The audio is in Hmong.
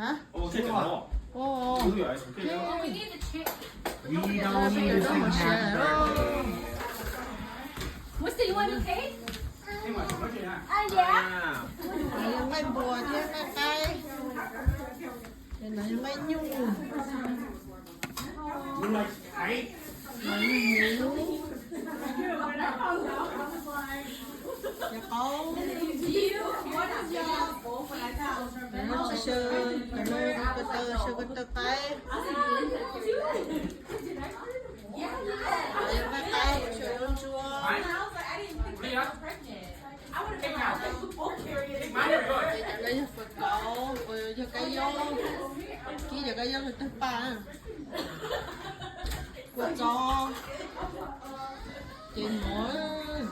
Hab? Oh, okay. We don't need to see him have. What's the, you want the cake? Ah, yeah. Nqaij npua thiab nqaij qaib. Ces no yog nqaij nyuj. Yog qaub. Cov no tsis xyaw, cov no ko taw, xyaw ko taw qaib. Yog nqaij qaib, xyaw lub ntsuab. Ces cov no yog fawm kauv, uas yog kab yob, kib cov kab yob rau tawg paj. Kua txob, ces mov.